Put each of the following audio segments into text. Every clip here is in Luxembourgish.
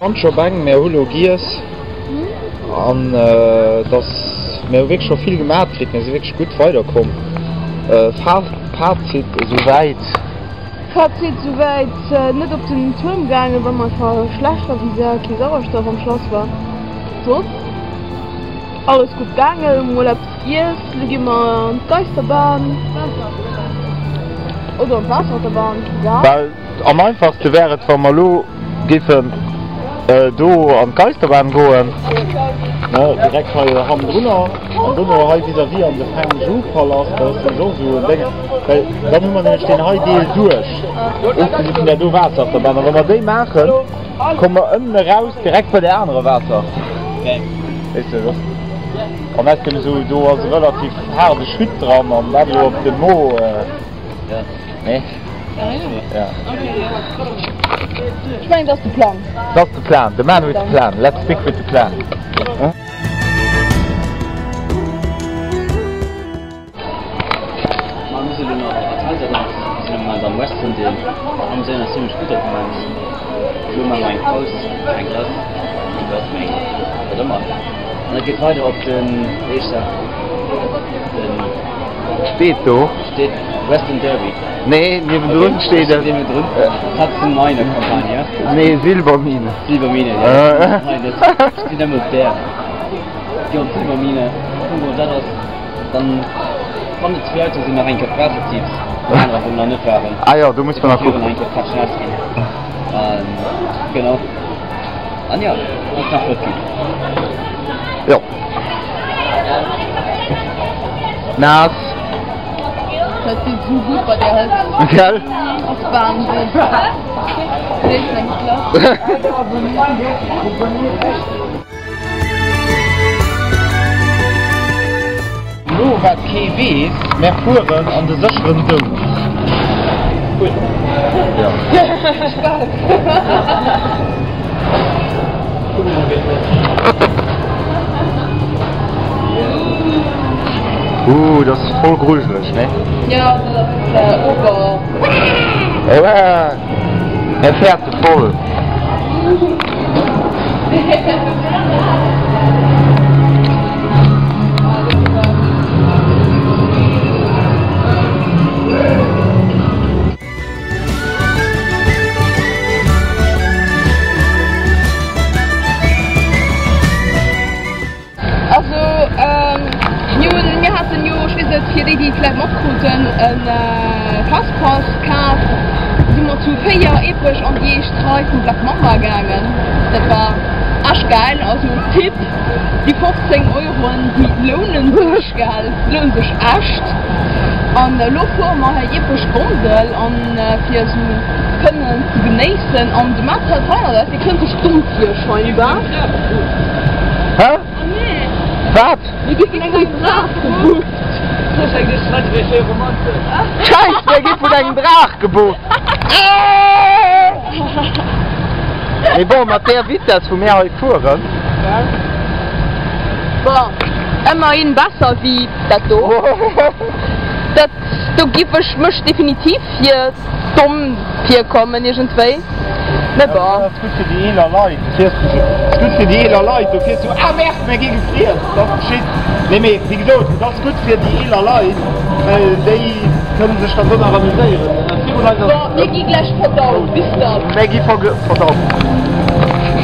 Ganz scho beng, mär hu lo giess an dass mär hu wierklech scho vill gemat kritt, mär si wierklech gutt weider komm. Fazit esouwäit. Fazit esouwäit, net op den Tuerm gaangen, well mer einfach schlecht war wéi Sau, kee Sauerstoff am Schlass war. Soss alles gutt gaangen, mol eppes giess, lo gi mer an d'Geisterbahn oder an d'Waasserachterbahn, egal. Well am einfachste wär et wa mer lo géifen do an d'Geisterbahn goen, ne, direkt hei hannendrunner an dono hei vis-à-vis an de Feng Shu Palast, dat ass nämlech och esou en Déngen, well dann hu mer nämlech deen hei Deel duerch, ofgesi vun där do Waasserachterbahn. A wa mer déi maachen, komme mer ënnen eraus direkt bei där anerer Waasser, weess de, dat ass an ausserdeem esou, do ass e relativ haarde Schritt dran an dat elo op de Mo. Nee? Ja. Ech mengen, dat ass de Plang. Dat ass de Plan. The man with the plan. Let's stick with the plan. Ma mir sinn elo nach op Atlantis, mir sinn am Moment am Western Deel a mir sinn zimlech gutt am Moment. Elo maache mer eng Paus, eng Glace, eng Glace, eng wat ëmmer. An et geet weider op den, wéi heescht dat, den. Steet do. Steet Western Derby. Nee, niewendrun steet et. Niewendrun? Hudson Miner Company, ja? Nee, Silbermine. Silbermine, ja. Nein, dat steet nëmme op där. Jo, d'Silbermine. Kucken, wou dat ass. Dann, wann et zwee Autoe sinn, nach eng Kéier d'Waassertiips, déi anerer, wou mer nach net waren. Ah jo, do muss mer nach kucken. Nach eng Kéier patschnaass ginn. Genau. An jo, ass nach flott ginn. Jo. Naass. Dat deet sou gutt bei der Hëtzt. Gell? Ass Wahnsinn. Léif eng Klass. Lo wat kee weess, mär fueren an de sécheren Doud. Gutt. Jo. Spaass. Ooh, dat ass voll grujeleg, ne? Jo, dat ass ower. Mär fäerte voll. Also mir hunn, mir haten jo, ech weess net, fir déi déi et vläicht matkruten, e Fastpass kaf, si mer zu 4 epesch an déi éischt Rei vum Black Mamba gaangen. Dat war echt gäil, also Tipp, déi 15 Euroen déi lounen sech, gell, lounen sech echt. An elo fuere mer hei epesch Gondel an fir esou kënnen ze genéissen an de Matt hat hei an Dir kënnt sech domm vir scheinbar. Hä? Wat? Mir gi vun engem Draach gebucht. Scheiss, mir gi vun engem Draach gebucht. Mee bon, mat där Vitess wou mir hei fueren. Bon, ëmmerhin besser wéi dat do. Dat do giff ech mech definitiv fir domm virkommen iergendwéi. Mee bon. Dat ass gutt fir déi eeler Leit, du fiers du sou, ass gutt fir déi eeler Leit, du fiers sou, ah merde, mir gi gefriess, dat ass shit. Nee mee wéi gesot, et ass gutt fir déi eeler Leit, well déi kënne sech dann do nach amuséieren. Virun eis ass. Bon, mir gi gläich verdaut, bis dann. Mir gi verdaut.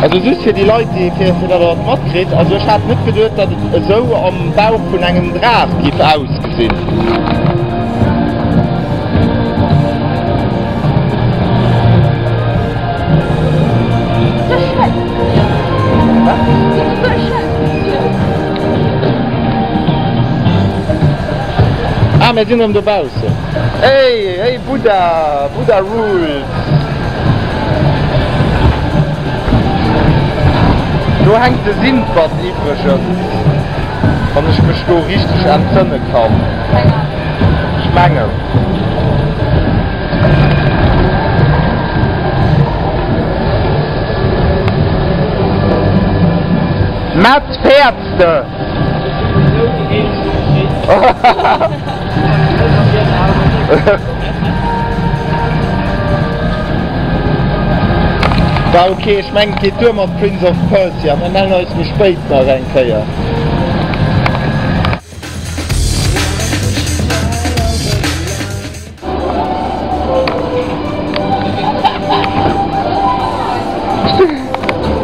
Also just fir déi Leit, déi, fir fir datt der et matkritt, also ech hat net geduet, datt et esou am Bauch vun engem Draach giff ausgesinn. Ah, mir sinn erëm dobaussen. Hey, hey Buddha, Buddha rules. Do hänkt de Sindbad iwwregens, wann ech mech do richteg entsënne kann. Ech mengen. Metz fäerts de? Bah ok, ech mengen et geet duer mat Prince of Persia, mir mellen eis méi spéit nach eng Kéier.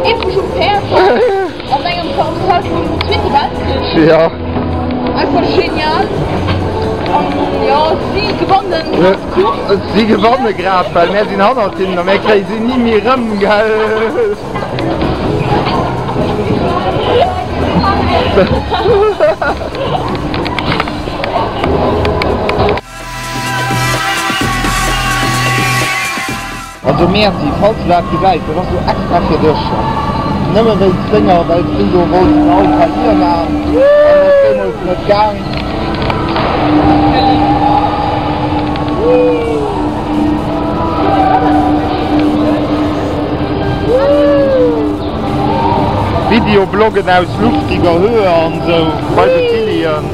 Eepusch um Päerd an engem Karussell vum Zweete Weltkrich. Ja. Einfach genial. An jo, si gewannen grad d'Course. Si gewanne grad, well mär sinn hannert hinnen a mär kréie si ni méi erëm, gell? Also Merci, falls du dat gesäis, dat ass lo extra fir dech, nëmme wéinst denger, well s du do wollts den Altair maan an dat ass deemools net gaang. Videobloggen aus luftiger Höhe an sou bei de Tillien.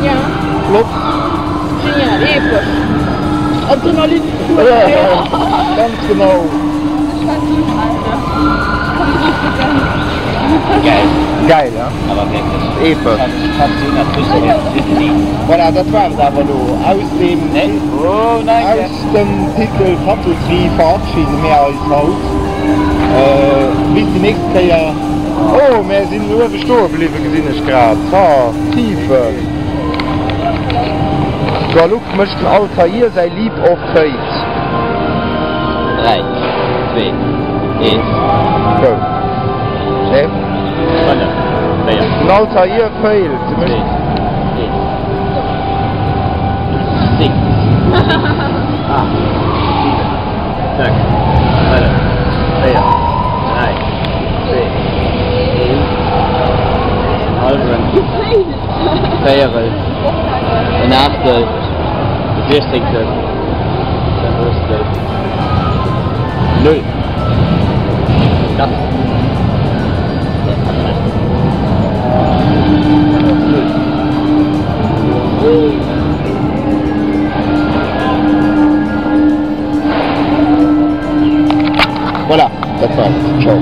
Ja. Flott. Genial, epesch. Adrenalin pur. Ganz genau. Ech war sou Alter. Ech kann drop kucken. Geil. Geil, ja? Awer wierklech. Epesch. Voilà, dat war et awer elo aus dem aus dem Titel Papeterie verabschiden mär eis haut. Bis déi nächst Kéier. Oh, mär sinn uewe stoe bliwwen, gesinn ech grad. Ha, Tiefe. Guadeloupe mécht den Altair säi Leap of Faith. 3, 2, 1. Go. Nee? 5, 4. Den Altair failed. 2, 1. 6, 8, 7. 6, 5, 4, 3, 2, 1, en hallwen, Véierel, en Aachtel, e Siechzéngtel, en Aaschtel, Null. Dat. Null. Voilà, dat war et. Ciao.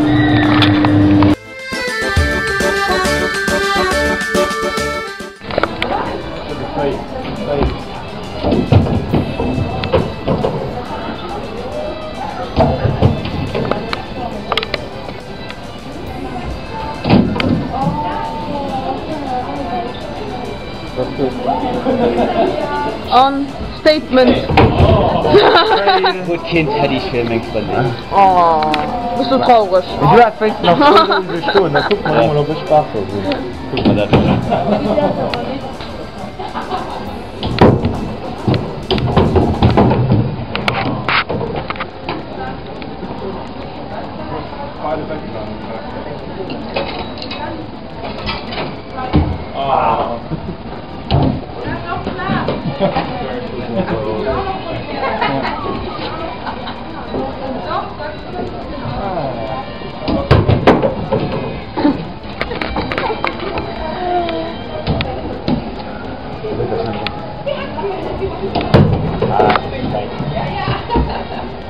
An Statement. Huet keen Teddy fir meng Frëndin. Oh, bist du traureg. Du haas wéinstens nach zwou Dose stoen, da kucke mer emol ob ech besser sinn. Kucke mer dat mol an.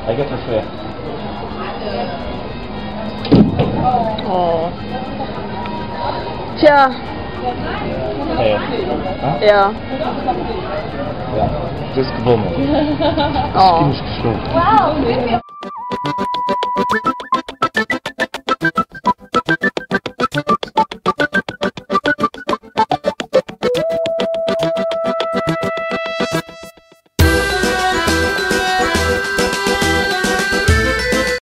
Hei gëtt et schwéier. Oh. Tja. Hey. Ja. Ja, du hues gewonnen. Oh. Ech ginn mech geschloen. Wow.